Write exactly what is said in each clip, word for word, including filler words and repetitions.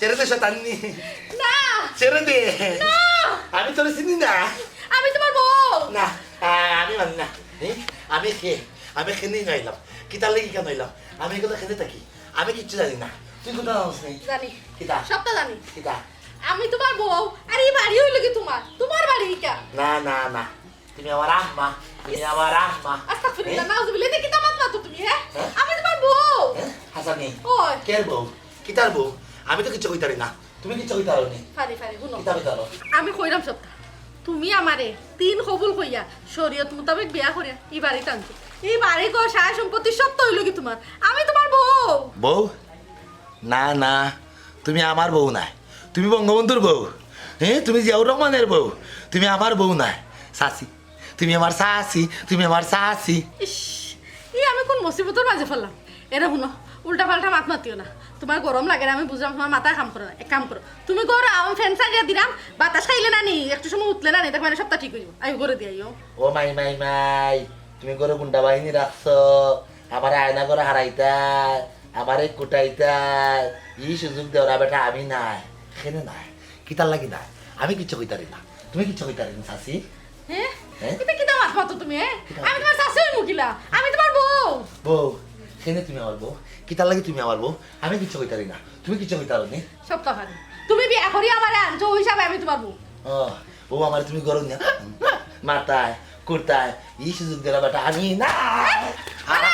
ছেড়ে দে শয়তাননি। না। ছেড়ে দে। না। আমি তোরে চিনি না। আমি তোমার বউ। না, আ-, আমি মানি না। হুম? আমি কে? আমি কেনে আইলাম? কিতার লাগি কেনে আইলাম? আমি ইগুলা কেনে থাকি? আমি কিচ্ছু জানি না। তুই কুন্তা জানস নি? জানি। কিতা? সবটা জানি। কিতা? আমি তোমার বউ, আর ই বাড়ি অইলো কি তোমার? তোমার বাড়ি ইটা। না, না, না। তুমি আমার আম্মা, তুমি আমার আম্মা। আস্তাগফিরুল্লাহ, হ্যাঁ? নাউজুবিল্লাহ, ইতা কিতা মাত মাতো তুমি, হ্যাঁ? হ্যাঁ? আমি তোমার বউ। হ্যাঁ? হাসানি। ওই। কের বউ? কিতার বউ? আমি তো কিচ্ছু কইতারি না। তুমি কিচ্ছু কইতারো নি। ফারি, ফারি, হুনো। কিতা কইতারো? আমি কইরাম সবটা। তুমি আমারে দিন কবুল কইয়া, শরীয়ত মোতাবেক বিয়া করিয়া, ই বাড়িত আনছো। ই বাড়ি ঘর সহায় সম্পত্তি সব তো অইলো কি তোমার। আমি তোমার বউ। বউ? না, না, তুমি আমার বউ নায়। তুমি বঙ্গবন্ধুর বউ। হ্যাঁ, তুমি জিয়াউর রহমানের বউ। তুমি আমার বউ নায়। চাচি, তুমি আমার চাচি, তুমি আমার চাচি। ইস, ই আমি কোন মুসিবতর মাঝে পড়লাম? এরে হুনো, উল্টা পাল্টা মাত মাতিও না। তোমার গরম লাগে না, আমি বুঝলাম, তোমার মাথায় কাম করে না। এক কাম করো, তুমি ঘরো আও, আমি ফ্যান চালিয়া দিলাম, বাতাস খাইলে না নি, একটু সময় উঠলে না নি, দেখবা সবটা ঠিক অইবো। আইও, ঘরো দিয়া আইও। ও মাই, মাই, মাই, তুমি ঘরো গুন্ডা বাহিনী রাখছো, আমারে আয়না ঘরো হারাইতায়, আমারে কুটাইতায়, ই সুযোগ দেওরা বেটা আমি নায়, কেনে নায়, কিতার লাগি নায়, আমি কিচ্ছু কইতারি না, তুমি কিচ্ছু কইতারি না, চাচি। হ্যাঁ? হ্যাঁ? ইতা কিতা মাত মাতো তুমি, হ্যাঁ? কিতা? আমি তোমার চাচি অইমু কিলা? আমি তোমার বউ। বউ? কেনে তুমি আমার বউ? কিতার লাগি তুমি আমার বউ? আমি কিচ্ছু কইতারি না। তুমি কিচ্ছু কইতারো নি? সবটা ফারি। তুমি বিয়া করি আমারে আনছো, ওই হিসাবে আমি তোমার বউ। ও, বউ আমারে তুমি গরম নিয়া মারতায়, কুটতায়, ই সুযোগ দিলা বেটা আমি না। আরে,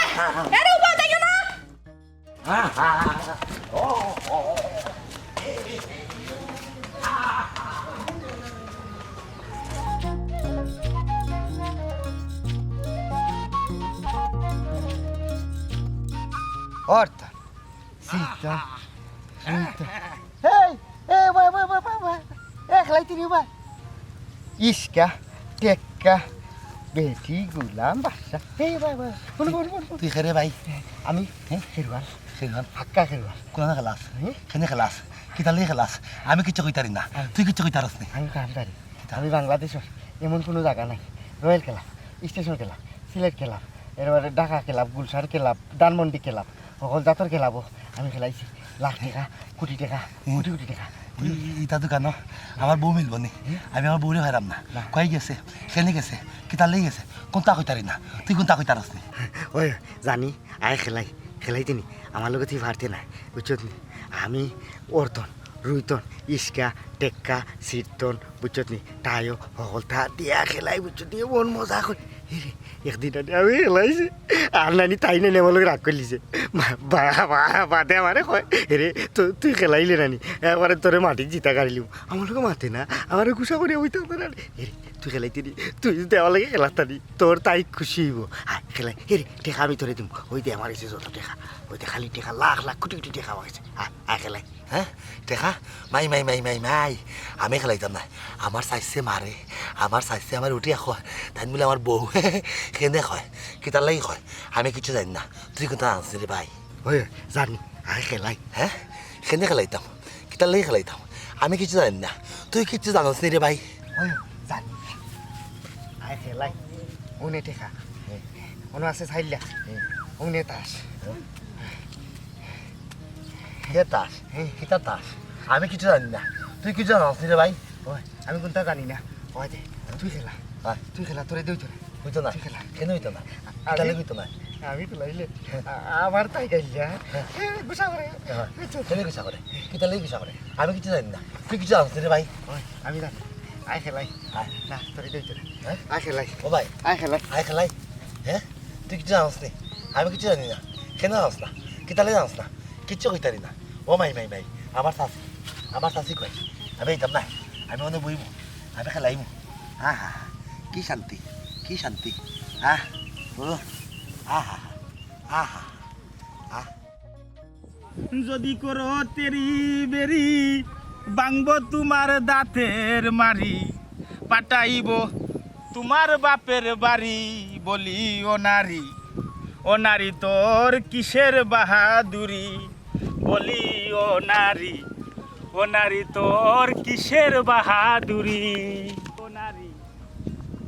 এরে উবা যাইও না। অর্থ। সিতা, সিতা। এই, এই, ভাই, ভাই, ভাই, ভাই, ভাই। এ, খেলাইতে নি, ভাই। ইসকা, টেক্কা, বেটি, গুলাম, বাদশা। এই, ভাই, ভাই, বল, বল, বল, বল। তুই কে রে ভাই? আমি, হ্যাঁ? খেরোয়াল। খেরোয়াল? হাক্কা খেরোয়াল। কোন খেলাস? হ্যাঁ? কেনে খেলাস? কিতার লাগি খেলাস? আমি কিচ্ছু কইতারি না। হ্যাঁ। তুই কিচ্ছু কইতারস নি। আমি কাম পারি। কিতা? আমি বাংলাদেশর এমন কোনো জাগা নাই। রয়্যাল খেলা, স্টেশন খেলা, সিলেট খেলা, এরপরে ঢাকা খেলা, গুলশান খেলা, ধানমন্ডি খেলা, হকল জাতর খেলাবো আমি খেলাইছি। লাখ টেকা, কোটি টেকা, কোটি কোটি টেকা। ই-, ইতা তো কেনে? আমার বউ মিলবো নি? আমি আমার বউরে হারাম না। না। কই গেছে? কেনে গেছে? কিতার লাগি গেছে? কুন্তা কইতারি না। তুই কুন্তা কইতারস নি? ওই, জানি, আয় খেলাই, খেলাইতে নি। আমার লগে তুই পারতে না, বুঝছত নি? আমি অর্তন, রুইতন, ইসকা, টেক্কা, সিটতন, বুঝছত নি? তাইও হকলতা দিয়া খেলাই, বুঝছত নি? এমন মজা করি। এরে, একদিন আনি আমি খেলাইছি। আর নানি তাই নানি আমার লগে রাগ করিলিছে। বা-, বা-, বা-, বাদে আমারে কয়, "এরে, তো-, তুই খেলাইলে নানি? একবারে তোরে মাটিত জিতা কাড়িলিমু।" আমার লগে মাতে না, আমারে গুসা করিয়া বইতে পারে না। এরে, তুই খেলাইতে নি, তুই যদি আমার লগে খেলাস নানি, তোর তাই খুশি অইবো। আয়, খেলাই। এরে, টেকা আমি তোরে দিমু। ওই দে আমার গেছে যত টেকা, ওই দে খালি টেকা, লাখ লাখ কোটি কোটি টেকা আমার গেছে। আয়, আয় খেলাই। হ্যাঁ? টেকা? মাই, মাই, মাই, মাই, মাই। আমি খেলাইতাম না। আমার চাইছে মারে, আমার চাইছে আমার উঠি কয়। তাইন বুলে আমার বউ। কেনে কয়? কিতার লাগি কয়? আমি কিচ্ছু জানি না। তুই কুন্তা জানস রে ভাই? ওই, জানি। আয় খেলাই। হ্যাঁ? কেনে খেলাইতাম? কিতার লাগি খেলাইতাম? আমি কিচ্ছু জানি না। তুই কিচ্ছু জানস নি রে ভাই? ওই, জানি। আয় খেলাই। উনে টেকা। হুম। উনো আছে চাইল্লা। হুম। উনে তাস। হুম। কে তাস? হুম। কিতা তাস? আমি কিচ্ছু জানি না। তুই কিচ্ছু জানস নি রে ভাই? ওই, আমি কুন্তা জানি না। ওই দে, তুই খেলা। হ্যাঁ। তুই খেলা, তোরে দেই তোরে। অইতো না। তুই খেলা। কেনে অইতো না? আমি, কিতার লাগি অইতো না? আমি খেলাইলে, আ-, আমার তাই গাইলা। হ্যাঁ। এ, গুসা করে। হ্যাঁ। বুঝছো? কেনে গুসা করে? কিতার লাগি গুসা করে? আমি কিচ্ছু জানি না। তুই কিচ্ছু জানস নি রে ভাই? ওই, আমি জানি। আয় খেলাই। আয়। না, তোরে দেই তোরে। হ্যাঁ? আয় খেলাই। ও ভাই। আয় খেলাই। আয় খেলাই। হ্যাঁ? তুই কিচ্ছু জানস নি? আমি কিচ্ছু জানি না। কেনে জানস না? কিতার লাগি জানস না? কিচ্ছু কইতারি না। ও মাই, মাই, মাই। আমার চাচি। আমার চাচি কয়। আমি অইতাম না। আমি অনে বইমু। আমি খেলাইমু। আহা, কি শান্তি, কি শান্তি। আহ, ও, আহা, আহা, আহ। যদি করো তেরি বেরি, ভাঙবো তোমার দাঁতের মারি, পাঠাইবো তোমার বাপের বাড়ি। বলি ও নারী, ও নারী তোর কিসের বাহাদুরি? বলি ও নারী, ও নারী তোর কিসের বাহাদুরি? ও নারী,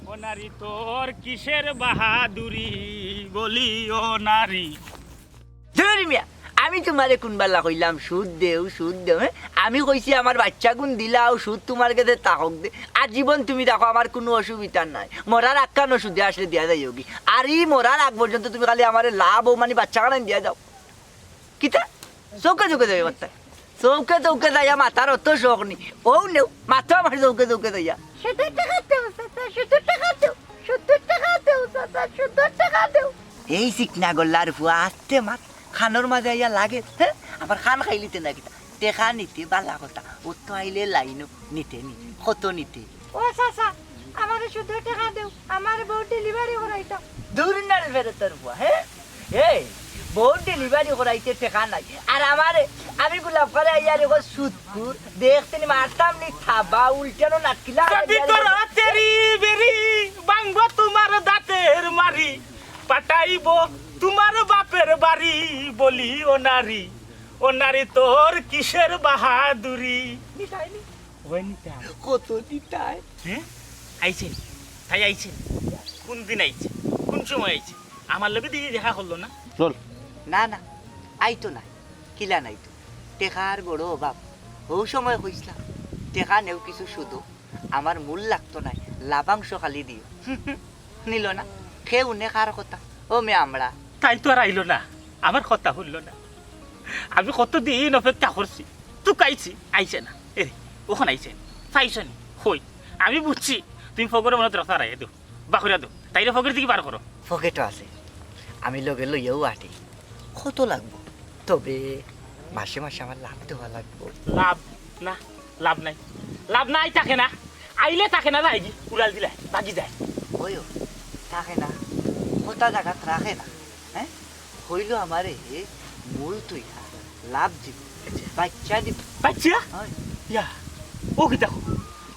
ও নারী তোর কিসের বাহাদুরি? বলি ও নারী। ধুর মিয়া, আমি তুমারে কুনবালা কইলাম সুদ দেও, সুদ দেও, হে? আমি কইছি আমার বাইচ্চাগুন দিলাও, সুদ তুমার গেছে থাকউক দে। আজীবন তুমি রাখো, আমার কুনু অসুবিধা নাই। মরার আগ খানো সুদে আসলে দিয়া যাইওগি। আর ই মরার আগ পর্যন্ত তুমি খালি আমারে লাভ অউ মানি বাইচ্চাখানাইন দিয়া যাও। কিতা? চউখে চউখে যাইও মাততায়। চউখে চউখে যাইয়া মাতার অত শখ নি। অউ নেও, মাতো আমার চউখে চউখে যাইয়া। সত্তর টেকা দেও চাচা, সত্তর টেকা দেও, সত্তর টেকা দেও চাচা, সত্তর টেকা দেও। এই চিকনা গলার ফুয়া, আস্তে মাত, কানর মাঝে আইয়া লাগে, হে? আবার কান খাইলিতে না কিতা? টেকা নিতে বালা কথা, অউ তো আইলে লাইনো নিতে নি, কত নিতে? ও চাচা, আমারে সত্তর টেকা দেও, আমারে বউত ডেলিভারি করাইতাম। দুর না রে বেটা তোর ফুয়া, হে? এই, বউত ডেলিভারি করাইতে টেকা নাই। আর আমারে, আমি গোলাপ খারে আইয়া রে গো সুদখুর, দেখতে নি মারতাম নি থাবা, উল্টানো নাটকিলা। যদি করো তেরি বেরি, ভাঙবো তুমার দাঁতের মারি, পাঠাইবো তুমার বাপের বাড়ি, বলি ও নারী, ও নারী তোর কিসের বাহাদুরি? নিতাই নি? ওই নিতাই। কত নিতাই? হে? আইছে? তাই আইছে? কুন দিন আইছে? কুন সময় আইছে? আমার লগে দেখি দেখা করলো না। চল। না, না, আইতো নায়। কিলা নাইতো? টেকার বড় অভাব। অউ সময় কইছলাম, টেকা নেও কিছু সুদো, আমার মূল লাগতো নায়, লাভাংশ খালি দিও। নিলো না। কে হুনে কার কথা? ও মে আমরা। তাই তো আর আইলো না, আমার কথা হুনলো না। আমি কতদিন অপেক্ষা করছি, তুকাইছি, আইছে না। এ, অখন আইছে, পাইছো নি? কই? আমি বুঝছি, তুমি ফগরে মনে রাখতা রায় দেও। বাহুরা দেও। তাইরে ফগর থাকি বার করো। ফগেটো আছে। আমি লগে লইয়াউ আটি। কত লাগবো? তবে মাসে মাসে আমার লাভ দেওয়া লাগবো। লাভ? না, লাভ নাই। লাভ নাই থাকে না। আইলে থাকে না, যায়গি। উড়াল দিলায়, ভাগি যায়। ওই ও, থাকে না। কথা জাগাত রাখে না। হে? কইলো আমারে মূল থইয়া লাভ দিবো। বাইচ্চা দিবো। বাইচ্চা? অয়। ইয়া, অউ কিতা কও?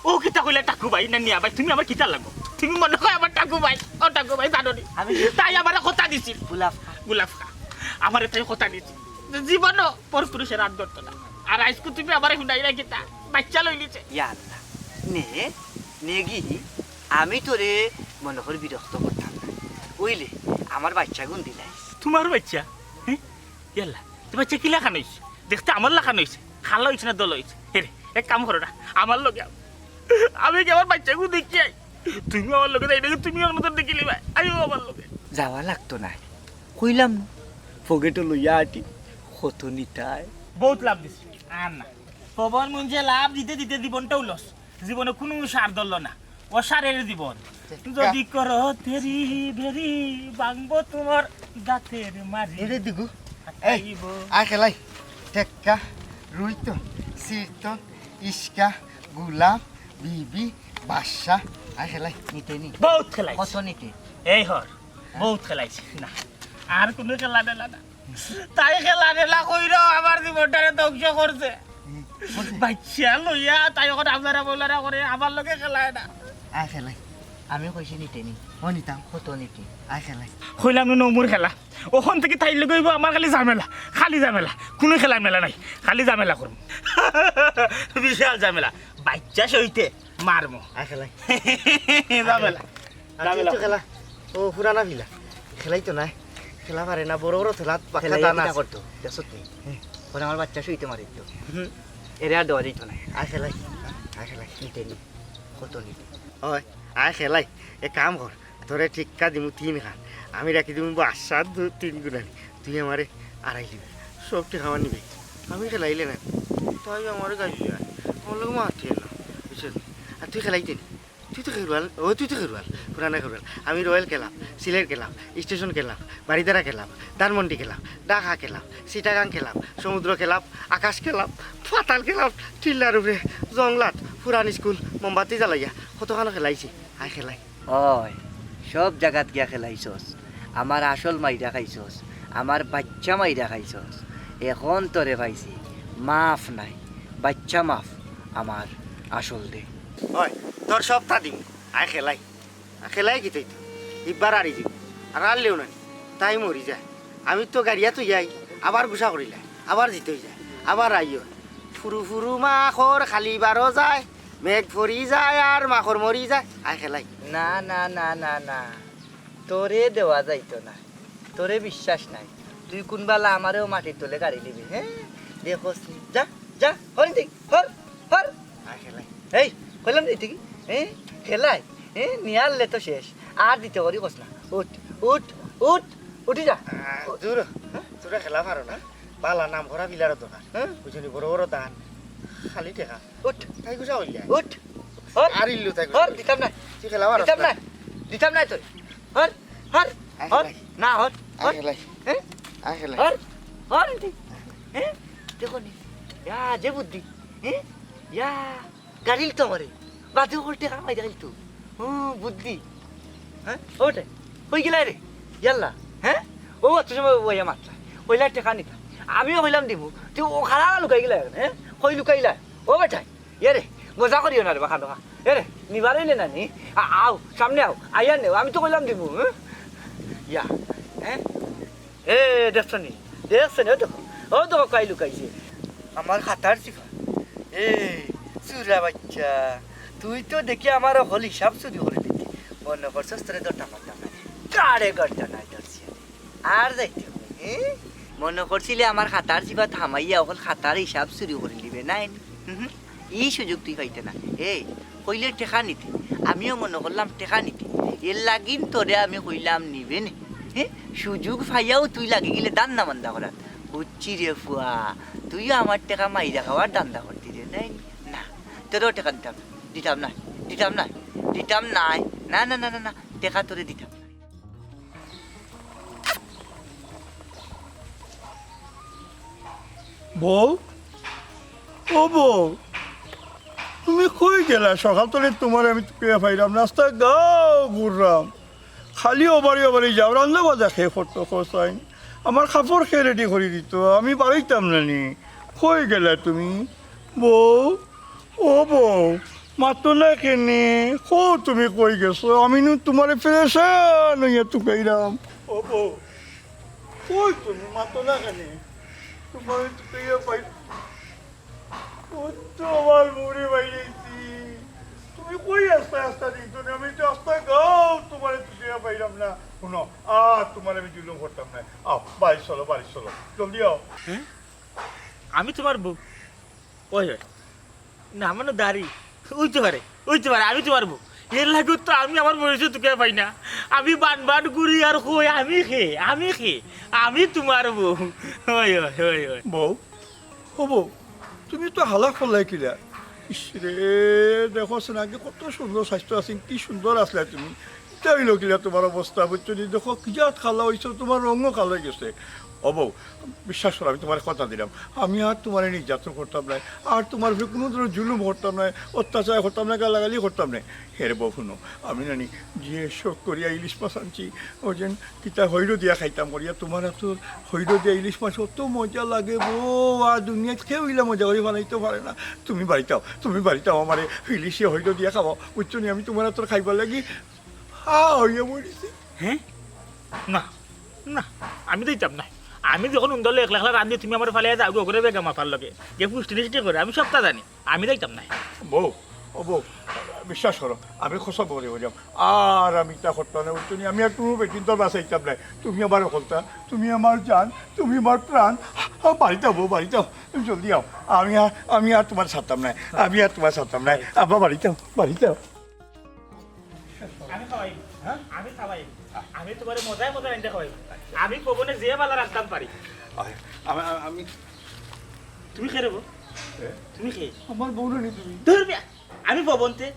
অউ কিতা কইলা টাকু ভাই না নিয়া ভাই? তুমি আমার কিতা লাগো? তুমি মনো কয় আমার টাকু ভাই? ও টাকু ভাই, জানো নি? আমি তাই আমারে কথা দিছিল। গোলাপ খা। গোলাপ খা। আমারে তাই কথা দিছিল। জীবনও পরপুরুষের আত ধরতো না। আর আইজকু তুমি আমারে হুনাইরায় কিতা? বাইচ্চা লইলিছে। ইয়া আল্লাহ। নে, নেগি, আমি তোরে মনো কর বিরক্ত করতাম না। অইলে আমার বাইচ্চাগুন দিলাইস। তুমার বাইচ্চা? হে? ইয়াল্লা, তুমার বাইচ্চা কিলাখান অইছে? দেখতে আমার লাখান অইছে। কালা অইছে না দলা অইছে? হে রে, এক কাম করো না, আমার লগে আও। আমি গিয়া আমার বাইচ্চাগুন দেখিয়া আই। তুমি আমার লগে যাইবায়, তুমি আমার মতন দেখিলিবায়। আইও আমার লগে। যাওয়া লাগতো নায়। কইলাম না, ফগেটো লইয়া আটি। কত নিতায়? বউত লাভ দিছে। আর না। পবন মুঞ্জে লাভ দিতে দিতে জীবনটাউ লস। জীবনে কুনু সার ধরলো না। অসারের জীবন। যদি করো তেরি বেরি, ভাঙবো তুমার দাঁতের মারি। এরে দিগু। এই, আইবো। আয় খেলাই। টেক্কা, রুইতন, সিরতন, ইস্কা, গুলাম, বিবি, বাদশা। আয় খেলাই, নিতে নি। বউত খেলাইছি। কত নিতে? এই হর, বউত খেলাইছি। না, আর কুনু খেলা টেলা না। তাই খেলা টেলা কইরা আমার জীবনটারে ধ্বংস করছে। বাইচ্চা লইয়া তাই অখন আপনারা বলারা করে, আমার লগে খেলায় না। আয় খেলাই, আমি কইছি নিতে নি। ও নিতাম, কত নিতে? আয় খেলাই। কইলাম না নমুর খেলা। অখন থাকি তাইর লগে অইবো আমার খালি ঝামেলা, খালি ঝামেলা। কুনু খেলা মেলা নাই, খালি ঝামেলা করমু। বিশাল ঝামেলা। বাইচ্চা সইতে মারমু। আয় খেলাই। ঝামেলা। আচ্ছা, ঝামেলা। একটু খেলা। ও, পুরানা ফিলা। খেলাইতো নায়। খেলা পারে না, বড় বড় খেলাত বাক্কা খেলাইয়া দান কিতা আছে। করতো? দেখছত নি? হুম। পরে আমার বাইচ্চা সইতে মারিতো। হুম। এরে আর দেওয়া যাইতো নায়। আয় খেলাই। আয় খেলাই। নিতে নি। কত নিতে? ওই, আয় খেলাই। এক কাম কর। তোরে টিক্কা দিমু তিনখান। আমি রাখি দিমু বাদশার দু-, তিন গুণানি। তুই আমারে আড়াই দিবি। সব টেকা আমার নিবে। আমি খেলাইলে না। তাই আমারে গাইলি আর। আমার লগে মাতিয়ে না। বুঝছত নি? আর তুই খেলাইতে নি। তুই তো খেরুয়াল, ও তুই তো খেরুয়াল, পুরানা খেরুয়াল। আমি রয়্যাল খেলাম, সিলেট খেলাম, স্টেশন খেলাম, বারিধারা খেলাম, ধানমন্ডি খেলাম, ঢাকা খেলাম, চিটাগাং খেলাম, সমুদ্র খেলাম, আকাশ খেলাম, পাতাল খেলাম, টিল্লার উপরে, জংলাত, পুরান স্কুল, মোমবাতি জ্বালাইয়া, কতখানো খেলাইছি, আয় খেলাই। অয়, সব জাগাত গিয়া খেলাইছস, আমার আসল মাইরা খাইছস, আমার বাইচ্চা মাইরা খাইছস। এখন তোরে পাইছি, মাফ নাই, বাইচ্চা মাফ, আমার আসল দে। অয়, তোর সবতা দিমু। আয় খেলাই। আয় খেলাই কিতা অইতো? ইবার আরি দিমু। আর আরলেও নানি। তাই মরি যায়। আমি তো গাড়িয়া থইয়া আই। আবার গুসা করিলায়। আবার জিতই যায়। আবার আইও। ফুরু ফুরু মাখর খালি বারো যায়। মেঘ পড়ি যায় আর মাখর মরি যায়। আয় খেলাই। না, না, না, না, না। তোরে দেওয়া যাইতো না। তোরে বিশ্বাস নাই। তুই কুনবালা আমারেও মাটির তলে গাড়ি নিবি, হে? দেখোস নি। যা, যা, হর ইন থাকি, হর, হর। আয় খেলাই। এই, কইলাম নি তুই, হে? খেলাই, হে? নিয়ারলে তো শেষ। আর দিতে করি কস না। উঠ, উঠ, উঠ, উঠি যা। আহ, দূর। হে? তোরা খেলা পারো না। বালা নাম করা বিলার দরকার। হে? বুঝলি, বড় বড় দান। খালি টেকা। উঠ। তাই গুছা হইলে। উঠ। হর। আর ইল্লু তাই গুছা হর, হইলে। দিতাম না। তুই খেলা পারস দিতাম না। না। দিতাম না তোর। হর, হর, আয় হর। খেলাই। না, হর, আয় হর। খেলাই। হে? আয় খেলাই। হর, হর ইন থাকি। হে? দেখো নি। ইয়া, যে বুদ্ধি। হে? ইয়া, গাড়িল তো আমারে। বাদে হকল টেকা কামাই দেখাইল তো। হুম, বুদ্ধি। হে? ওটা। কই গেলা রে? ইয়াল্লা। হে? ও, অত সময় ওই আমার। ওইলা টেকা নিতা। আমিও কইলাম দিমু। তুই ও খালা লুকাই গেলা এখন, হে? কই লুকাইলা? ও বেটায়। এরে, মজা করিও না রে বা, খানো খা। এরে, নিবার অইলে না নি? আ-, আও, সামনে আও। আইয়া নেও, আমি তো কইলাম দিমু, হে? ইয়া, হে? এ, দেখছো নি? দেখছো নি? ও দেখো, ও দেখো, কই লুকাইছে। আমার খাতার চিপা। এ, চুরা বাইচ্চা, তুই তো দেখি আমার হকল হিসাব চুরি করি দিতি। মনো করছস তোরে ধরতাম পারতাম নায়। কারে গর্দনায় ধরছি আমি। আর যাইতে হবে, এ? মনো করছিলে আমার খাতার চিপাত হামাইয়া হকল খাতার হিসাব চুরি করি নিবে, নায় নি? হুম, হুম। ই সুযোগ তুই পাইতে না। এ, কইলে টেকা নিতে। আমিও মনো করলাম টেকা নিতে। এর লাগিন তোরে আমি কইলাম নিবে নে। হে? সুযোগ পাইয়াও তুই লাগি গেলে ধান্দা মান্দা করাত। বুঝছি রে ফুয়া, তুইও আমার টেকা মাইরা খাওয়ার ধান্দা করতি রে, নায় নি? না, তোরেও টেকা দিতাম না, দিতাম না, দিতাম না, দিতাম নায়। না, না, না, না, না, টেকা তোরে দিতাম না। বউ, ও বউ, তুমি কই গেলা? সকাল তনে তুমারে আমি তুকিয়া পাইরাম না, রাস্তায় গাউ ঘুররাম, খালি ওবাড়ি ওবাড়ি যাও, রান্দা বাজা কে করতো কছাইন? আমার কাপড় কে রেডি করি দিতো, আমি বারইতাম না নি। কই গেলা তুমি বউ? ও বউ, মাতো না কেনে? কও তুমি কই গেছো? আমি নু তুমারে পেরেশান অইয়া তুকাইরাম। ও বউ, কই তুমি? মাতো না কেনে? তুমারে তুকাইয়া পাই। ও তো আমার মুড়ি বাইরেছি। তুমি কই আস্তা আস্তা দিন তো? আমি তো আস্তা গাউ তুমারে তুকাইয়া পাইরাম না। হুনো, আর তুমারে আমি জুলুম করতাম না। আও, বাড়ি চলো, বাড়ি চলো, জলদি আও। হ্যাঁ? আমি তুমার বউ? ওই, ওই। না, মানে দাড়ি। অইতে পারে, অইতে পারে, আমি তুমার বউ। এর লাগি তো আমি আমার বউরে তুকাইয়া পাই না। আমি বান বান ঘুরি আর কই, আমি কে, আমি কে, আমি তুমার বউ। ওই, ওই, ওই, ওই। বউ, ও বউ, তুমি তো হালা করলাই কিলা? ইস রে, দেখো না আগে কত সুন্দর স্বাস্থ্য আছিল, কি সুন্দর আছলা তুমি। ইতা অইলো কিলা তুমার অবস্থা, বুঝছো নি? দেখো, কি জাত কালা অইছো, তুমার রঙও কালা অই গেছে। ও বউ, বিশ্বাস করো, আমি তুমারে কথা দিরাম, আমি আর তুমারে নির্যাতন করতাম নায়, আর তুমার উপরে কুনু ধরনের জুলুম করতাম নায়, অত্যাচার করতাম নায়, গালাগালি করতাম নায়। হে রে বউ, হুনো, আমি নানি যে শখ করিয়া ইলিশ মাছ আনছি, ও যেন কিতা হইরো দিয়া খাইতাম করিয়া, তুমার আতর হইরো দিয়া ইলিশ মাছ অত মজা লাগে বউ, আর দুনিয়াত কেউ ইলা মজা করি বানাইতো পারে না। তুমি বাড়িত আও, তুমি বাড়িত আও, আমারে ইলিশে হইরো দিয়া খাওয়াও, বুঝছো নি? আমি তুমার আতর খাইবার লাগি হা অইয়া মরিছি। হ্যাঁ? না, না, আমি যাইতাম নায়। আমি যখন উন্দলে একলা একলা রান্ধি, তুমি আমারে ফালাইয়া যাওগি অগুরে বেগা মাফার লগে। যে পুষ্টি নিষ্টি করে, আমি সবটা জানি। আমি যাইতাম নায়। বউ, ও বউ, বিশ্বাস করো, আমি কসম করি কইরাম, আর আমি ইতা করতাম নায়, বুঝছো নি? আমি আর কুনু বেটিন্তর বাসাইতাম নায়। তুমি আমার হকলতা, তুমি আমার জান, তুমি আমার প্রাণ। আ, বাড়িত আও বউ, বাড়িত আও, জলদি আও। আমি আর, আমি আর তুমারে ছাড়তাম নায়, আমি আর তুমারে ছাড়তাম নায়। আব্বা, বাড়িত আও, বাড়িত আও। আমি খাওয়াইমু, হ্যাঁ? আমি খাওয়াইমু। আমি তুমারে মজায় মজায় রাইন্দা খাওয়াইমু। আমি পবনে যে বালা রান্ধতাম পারি। আয়, আমি, আমি, আমি তুমি কে রে বউ? এ? তুমি কে? আমার বউ নি তুমি? ধুর মিয়া, আমি পবন তে।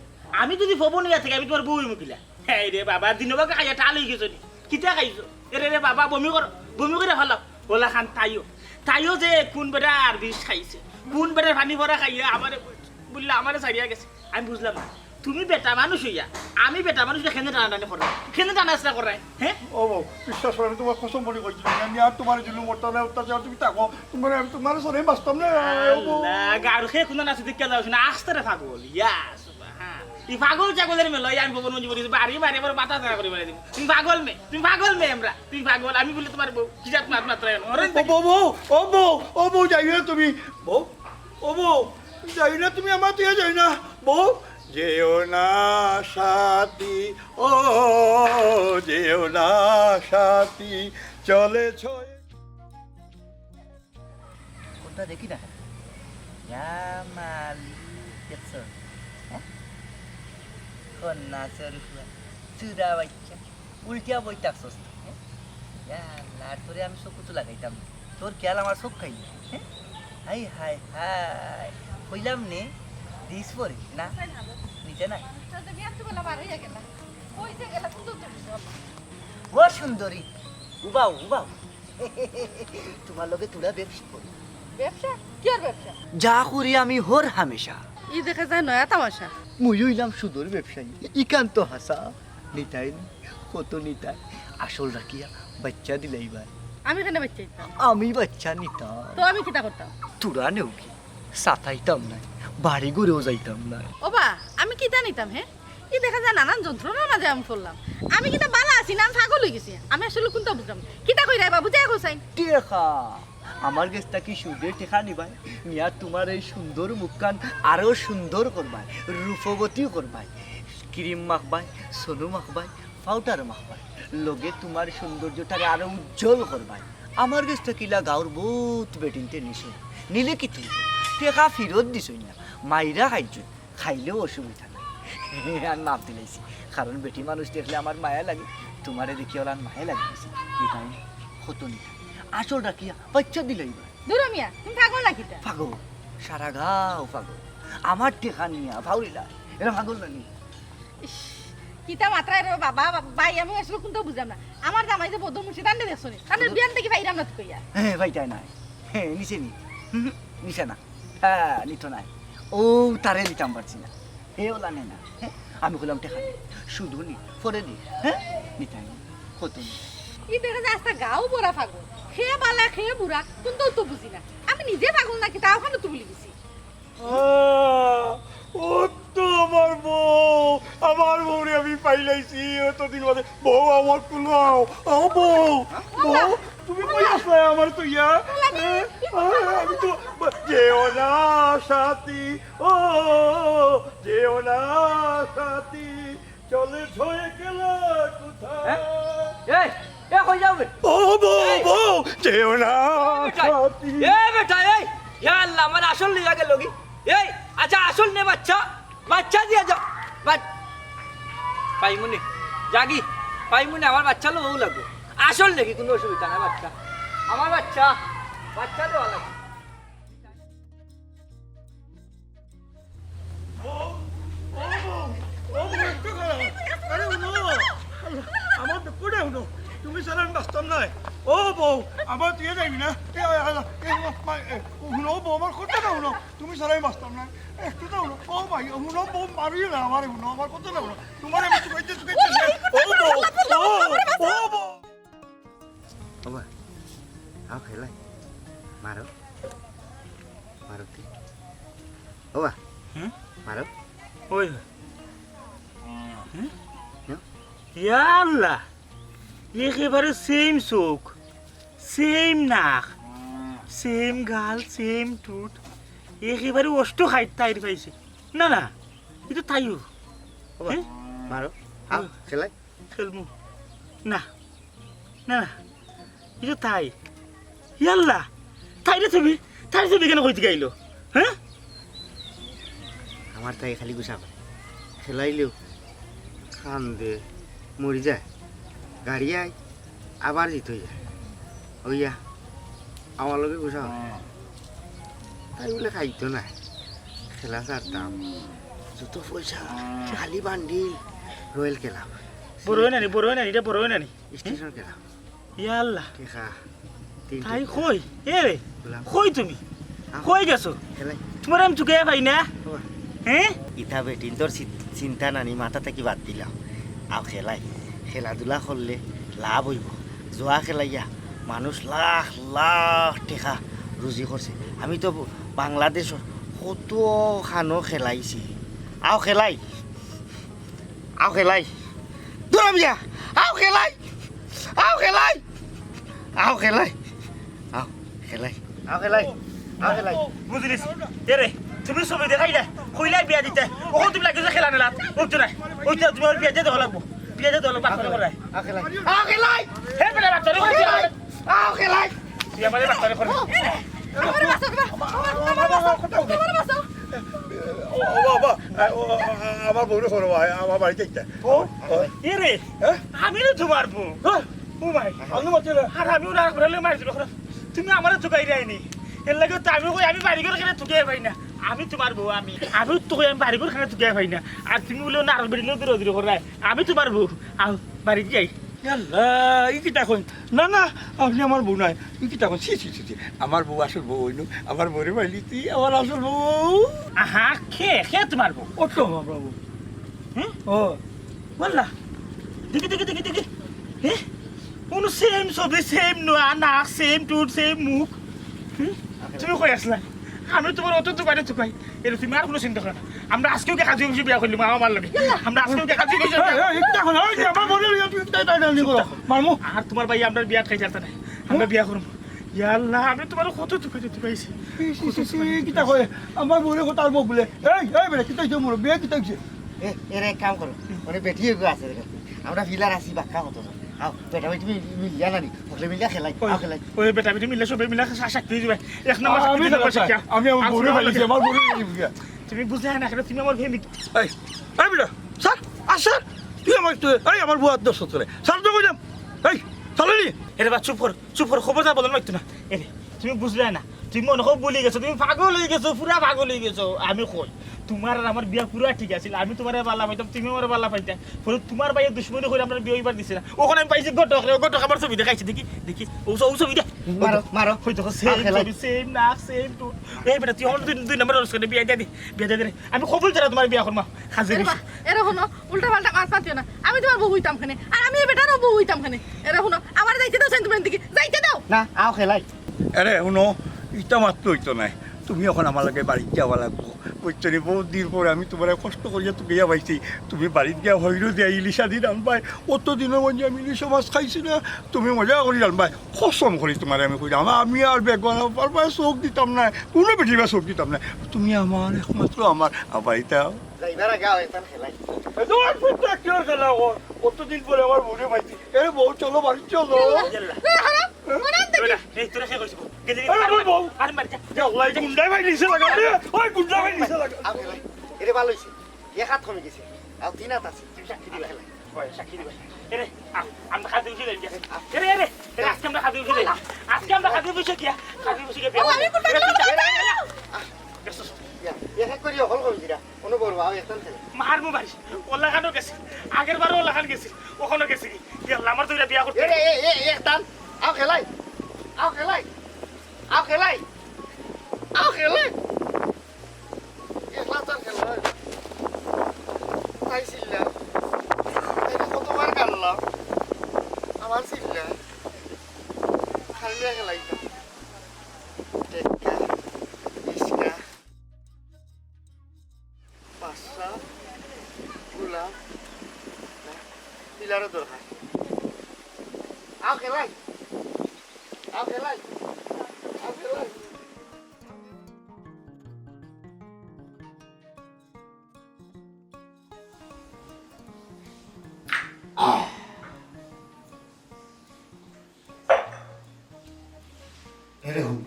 আমি যদি পবন অইয়া থাকি, আমি তুমার বউ অইমু কিলা? এই রে বাবা, দিনবাকে খাইয়া টাল অই গেছো নি। কিতা খাইছো? এরে রে বাবা, বমি কর, বমি করি ফালাও। অলাখান তাইও, তাইও যে কুন বেটার বিষ খাইছে, কুন বেটার পানি পড়া খাইয়া আমারে বুললা, আমারে ছাড়িয়া গেছে। আমি বুঝলাম না, তুমি বেটা মানুষ অইয়া, আমি বেটা মানুষ অইয়া কেনে টানাটানি কররায়, কেনে টানাহেচড়া কররায়, হ্যাঁ? ও বউ, বিশ্বাস করো, আমি তুমার কসম করি কইছি, আমি আর তুমারে জুলুম করতাম নায়, অত্যাচার, তুমি থাকো, তুমারে আমি তুমার সাথে বাঁচতাম নায়, ও বউ। আল্লাহ, গারখে কুনা নাচি দেখিয়া যাও না, আস্তারে পাগল, ইয়া সুবহান। ই পাগল ছাগলর মেলা, আমি পবন মঞ্জু বলি, বাড়ি মারি আমার মাথা খারাপ করি মারি দিমু। তুমি পাগল মেয়ে, তুমি পাগল মেয়ে আমরা, তুমি পাগল, আমি বুলে তুমার বউ, কি জাত মাত মাতরায়, ওরে ও বউ, বউ, ও বউ, ও বউ, যাইও না তুমি, বউ, ও বউ, যাইও না তুমি, আমারে থুইয়া যাইও না, বউ। যেও না সাথী, ও যেও না সাথী, চলেছ। তা দেখি না কেন? ইয়া মালিক, দেখছো? হ্যাঁ? কন্যা চোর ফুয়া, চুরা বাচ্চা, উল্টিয়া বই থাকছস তো, হ্যাঁ? ইয়া আল্লাহ, আর তোরে আমি চকুত লাগাইতাম না। তোর খেয়াল আমার চোখ খাইল, হ্যাঁ? Hi, hi, hi. কইলাম নে, দিস পরে, না? নিতে নাই। ও সুন্দরী, উবাও, উবাও। তোমার লগে তুরা ব্যবসা করি। ব্যবসা? কিয়ার ব্যবসা? যা করি আমি হর হামেশা। ই দেখা যায় নয়া তামাশা। মুই অইলাম সুদর ব্যবসায়ী। ইখান তো হাছা। নিতাই নি? কত নিতাই? আসল রাখিয়া বাচ্চা দিলাইবায়। আমি কেনে বাচ্চা দিতাম? আমি বাচ্চা নিতাম। তো আমি কিতা করতাম? তুরা নেও কি? সাতাইতাম নায়, বাড়ি ঘরেও যাইতাম নায়। ওবা, আমি কিতা নিতাম, হে? ই দেখা যায় নানান যন্ত্রণার মাঝে আমি পড়লাম। আমি কিতা বালা আছি না আমি পাগল অই গেছি? আমি আসলে কুনতা বুঝলাম না। কিতা কইরায় বা, বুঝাইয়া কও চাইন। টেকা। আমার গেছ থাকি সুদে টেকা নিবায়, নিয়া তুমার এই সুন্দর মুখখান আরো সুন্দর করবায়, রূপবতী করবায়, ক্রিম মাখবায়, সোনু মাখবায়, পাউডার মাখবায়, লগে তুমার সৌন্দর্যটারে আরো উজ্জ্বল করবায়। আমার গেছ থাকি ইলা গাউর বউত বেটিন্তে নিছইন, নিলে কিতা অইবো? টেকা ফিরত দিছইন না, মাইরা খাইছইন। খাইলেও অসুবিধা নাই। আর মাফ দিলাইছি, কারণ বেটি মানুষ দেখলে আমার মায়া লাগে, তুমারে দেখিয়া অলান মায়া লাগে গেছে। নিতাই নি? কত নিতাই? আসল রাখিয়া বাচ্চা দিলাইবায়। দুরো মিয়া, তুমি পাগল না কিতা? পাগল, সারা গাঁও পাগল। আমার টেকা নিয়া ফাউরিলা, এরা পাগল না নি? ইশ, কিতা মাতরায় রে বাবা, বা-, ভাই, আমি আসলে কুনতা বুঝলাম না। আমার জামাই যে বদ্ধ মুন্সি, তানরে দেখছো নি? তানরে বিয়ান থাকি পাইরাম না তো কইয়া। হ্যাঁ, পাইতায় নায়। হ্যাঁ, নিছে নি? হুম, নিছে না। হ্যাঁ, নিতো নায়। ও, তারে দিতাম পারছি না। হে অলা নে না। হ্যাঁ, আমি কইলাম টেকা নি, সুদও নি, পরে নি। হ্যাঁ, নিতাই নি। কত নি? ই দেখা যায় আস্তা গাঁও ভরা পাগল। কে বালা, কে বুরা, কুনতাউ তো বুঝি না। আমি নিজে পাগল নাকি, তাও খানো তো ভুলি গেছি। আহ, ও তো আমার বউ, আমার বউরে আমি পাইলাইছি, অতদিন বাদে। বউ আমার কুলাও। ও বউ, বউ, তুমি কই আছলায় আমার থইয়া? এ, আ, আমি তো, যেও না সাথী, ও, যেও না সাথী, চলে ছয়ে গেলে কোথায়? হ্যাঁ? এই, এ কই যাও বে? ও বউ, এই। বউ, যেও না, এ বেটা, সাথী। এ বেটা, এই, ইয়া আল্লাহ, আমার আসল লইয়া গেল কি? এই, আচ্ছা, আসল নে বাচ্চা, বাচ্চা দিয়া যাও। বাচ-, পাইমুনে, যাগি, পাইমুনে, আমার বাচ্চা লো বউ লাগবো। আসল নাকি, কুনু অসুবিধা নাই, বাচ্চা। আমার বাচ্চা, বাচ্চা দেওয়া লাগবো। বউ, ও বউ, ও বউ, একটু খাড়াও। আরে হুনো, আমার দুঃখটা হুনো, তুমি ছাড়া আমি বাঁচতাম নায়। ও বউ, আমার তুই যাইবি না? এ, এ, এ, এ, মা, মা, এ, হুনো, ও বউ, আমার কথাটা হুনো, তুমি ছাড়া আমি বাঁচতাম নায়। একটু তো হুনো, ও ভাই, হুনো, বউ, মারিও না আমারে, হুনো, আমার কথাটা হুনো। তুমারে আমি চুকাইতে, চুকাইতে শেষ। ও বউ, ও, ও বউ। ওবা, আও খেলাই। মারো। মারো তুই। ওবা, হুম? মারো। ওই। হুম? নাও। ইয়া আল্লাহ, একেবারে সেম চোখ, সেম নাক, সেম গাল, সেম ঠুট, একেবারে অষ্ট খাইত তাইর পাইছে। না, না, ই তো তাইও। ওবা, হ্যাঁ? মারো। আও, হুম। খেলাই। খেলমু। না, না, না, ই তো তাই। ইয়াল্লা, তাইরে তুমি, তাইরে তুমি কেনে কইতে গাইলো? হ্যাঁ? আমার তাই খালি গুছা পায়। খেলাইলেও কান্দে, মরি যায়। গাড়ি আয়, আবার জিত অই যায়। অইয়া, আমার লগে গুছা পায়। তাই বুলে খাইতো না। খেলা ছাড়তাম। যত পয়সা, খালি বান্ডিল, রয়্যাল খেলা। বড় অয় না নি, বড় অয় না নি, ইটা বড় অয় না নি? স্টেশন খেলা। ইয়া আল্লাহ। টেকা। তিন তাই টেকা। কই? এ রে, গোলাম। কই তুমি? আহ। কই গেছো? খেলাই। তুমারে আমি চুকে পাই না। ওবা। হ্যাঁ? ইতা বেটিন্তর চি-, চিন্তা নানি মাথা থাকি বাদ দিলাও। আও খেলাই। খেলাধুলা করলে লাভ অইবো। জুয়া খেলাইয়া মানুষ লাখ লাখ টেকা রুজি করছে। আমি তো বাংলাদেশর কত খানো খেলাইছি। আও খেলাই। আও খেলাই। দুরো মিয়া। আও খেলাই। আও খেলাই। আও খেলাই। আও খেলাই। আও খেলাই। আও খেলাই। বুঝিলিছি। এ রে, তুমি ছবি দেখাই না। কইলাই বিয়া দিতে। অখন তুমি লাগিছো খেলা মেলাত। অইতো নায়। অইতো তুমি আমার বিয়া দিয়া দেওয়া লাগবো। বিয়া দিয়া দেওয়া লাগবো। বাটপারি করে। আও খেলাই। আও খেলাই। হে বেটা, বাটপারি করে। আও খেলাই। তুই আমারে বাটপারি করে। আমারে বাঁচাও, ও, ও, ও, আমার বউরে করো, আ-, আমার বাড়িত আইতা। ও, ও। এ রে, হ্যাঁ? আমি না তুমার বউ। হ্যাঁ? ও ভাই। আমি মারতে না। আর আমি ওরা ঘরে মারি দিল। তুমি আমারে তুকাই দেয়নি। এর লাগি তো আমি কই আমি বাড়ি ঘর কেনে তুকাই পাই না। আমি তুমার বউ, আমি। আমি তো কই আমি বাড়ি ঘর কেনে তুকাই পাই না। আর তুমি বলে নারক বেরিলেও দূরে দূরে করে। আমি তুমার বউ। আও, বাড়ি যাই। ইয়াল্লা, ই কিতা কইন? না, না, আপনি আমার বউ নায়। ই কিতা কইন? ছি, ছি, ছি, ছি। আমার বউ আসল বউ অইনু। আমার বউরে পাইলি তুই, আমার আসল বউ। আহা, খে, খে তুমার বউ? ও তো আমার বউ। হুম? ও। বললা। দেখি, দেখি, দেখি, দেখি। হ্যাঁ? কোনো সেম ছবি, সেম নোয়া, নাক, সেম টুট, সেম মুখ। হুম? তুমি কই আসলা? আমি তুমার অত দোকানে তুকাই। এরে, তুমি আর কোনো চিন্তা করো না। আমরা আজকেও কি কাজী অফিসে বিয়া করলাম, আমার লাগে। আমরা আজকেও কি কাজী অফিসে বিয়া এই, এই, কিতা কইন? এই যে আমার বউরে লইয়া তুই তাই তাই তাই করো। মারমু। আর তুমার ভাই আমরা বিয়া খাই জানতা নাই। আমরা বিয়া করমু। ইয়া আল্লাহ, আমি তুমার কত তুকাই তুকাইছি। ছি, ছি, ছি, ছি, কিতা কয়? আমার বউরে কথা আর বউ বলে। এই, এই বেটা, কিতা হইছে মোর? বিয়া কিতা হইছে? এ, এরে এক কাম করো। ওরে বেটি এগো আছে দেখো। আমরা ফিলার আছি বাক্কা কত জন। আও, বেটা বেটি মিল-, মিলিয়া না নি? হকলে মিলিয়া খেলাই। ওই, আও খেলাই। ওই বেটা বেটি মিলিয়া সবে মিলিয়া সা-, সাক্ষী দিবা। এক নম্বর সাক্ষী আমি দিবা, খেলাই। আমি আমার বউরে আমার বউরে পাইছি, লাগে। আমার বউরে পাইছি। তুমি বুঝলে না কেন? তুমি আমার প্রেমিক। এই, এই বেটা, স্যার, আর স্যার, তুই আমার, তুই, এই আমার বউ আর দশ করে। স্যার তো কইলাম। এই, চলে নি? এরে বা চুপ কর, চুপ কর, খবরদার বলন মারতো না। এরে, তুমি বুঝলে না, তুমি মনে হয় ভুলি গেছো, তুমি পাগল হয়ে গেছো, পুরা পাগল হয়ে গেছো। আমি কই, তুমার আর আমার বিয়া পুরা ঠিক আছিল, আমি তুমারে বালা পাইতাম, তুমি আমারে বালা পাইতা। পরে তুমার ভাইয়ে দুশমনি করে আমরা বিয়া অইবার দিছে না। ওখানে আমি পাইছি ঘটক রে, ও ঘটক আমার ছবি দেখাইছে, দেখি, দেখি, ও ছ-, ও ছবি দে। মারো, মারো। ওই দেখো, সেম আও খেলাই। ছবি, সেম নাক, সেম টুট। এই বেটা, তুই আমার দুই, দুই নম্বর অনুষ্কানে বিয়া দিয়ে দে, বিয়া দিয়ে দে রে। আমি কবুল ছাড়া তুমার বিয়া করমু, হাজির এরে হইছি। বা, এরে হুনো, উল্টা পাল্টা মাত মাতিও না। আমি তুমার বউ হইতাম কেনে, আর আমি এই বেটারও বউ হইতাম কেনে। এরে হুনো, আমারে যাইতে দাও, তুমি দিকে যাইতে দাও। না, আও খেলাই। আরে হুনো, ইটা মাতলে অইতো নায়। তুমি অখন আমার লগে বাড়িত যাওয়া লাগবো। বুঝছো নি? বহুত দিন পরে আমি তুমারে কষ্ট করিয়া তুকাইয়া পাইছি। তুমি বাড়িত গিয়া হইরো দিয়া ইলিশ আদি রানবায়। অত দিনর মাঝে আমি ইলিশ মাছ খাইছি না। তুমি মজা করি রানবায়। কসম করি তুমারে আমি কইরাম, আমি আর বেগুন পারবায় চোখ দিতাম না। কোনো বেটির বায় চোখ দিতাম না। তুমি আমার একমাত্র আমার, আবার ইটা যাইবার আগে আও, একবার খেলাই। এই তো, ওই পুত্র, কি ওর খেলা ওর? অতদিন পরে আমার বউরে পাইছি। এরে বউ, চলো, বাড়ি চলো। না, না, না, না, না, না। এই, তোরা কে কইছিস? গেলি, এই, ওই বউ। আরে মার, যা। যা, ওই গুন্ডায় ভাই নিচে লাগা রে। ওই গুন্ডায় ভাই নিচে লাগা। আও খেলাই। এরে ভালো হইছে। এক হাত কমে গেছে। আও তিন হাত আছে। তুই সাক্ষী দিবা। আও খেলাই। ওই, সাক্ষী দিবা। এরে, আ-, আমরা কাজী অফিসে যাই। এরে, এরে, এরে, আজকে আমরা কাজী অফিসে যাই। আজকে আমরা কাজী অফিসে গিয়া, কাজী অফিসে গিয়া বিয়া ও, আমি করবো। কোথায় এরে, গেলাম? তুই যা। ইয়া, এক এক করি হকল কম দিরা। কোনো বড় ভাই একদম খেলে। মার মু মারি। ওলা খানো গেছে। আগের বারও ওলা খান গেছে। ওখানো গেছে কি? ইয়াল্লা, আমার তো এটা বিয়া করতে এরে, এ, এ, এ, একদম। আও খেলাই। আও খেলাই। আও খেলাই। আও খেলাই। একলা তার খেলা হয় না। তাই চিল্লা। তাই কতবার কানলাম। আমার চিল্লা। খালি খেলাইতাম। টেক্কা, ইস্কা, পাঁচশো, গুলা, পিলারও দরকার। আও খেলাই। আও খেলাই। আও খেলাই। এরে হুন,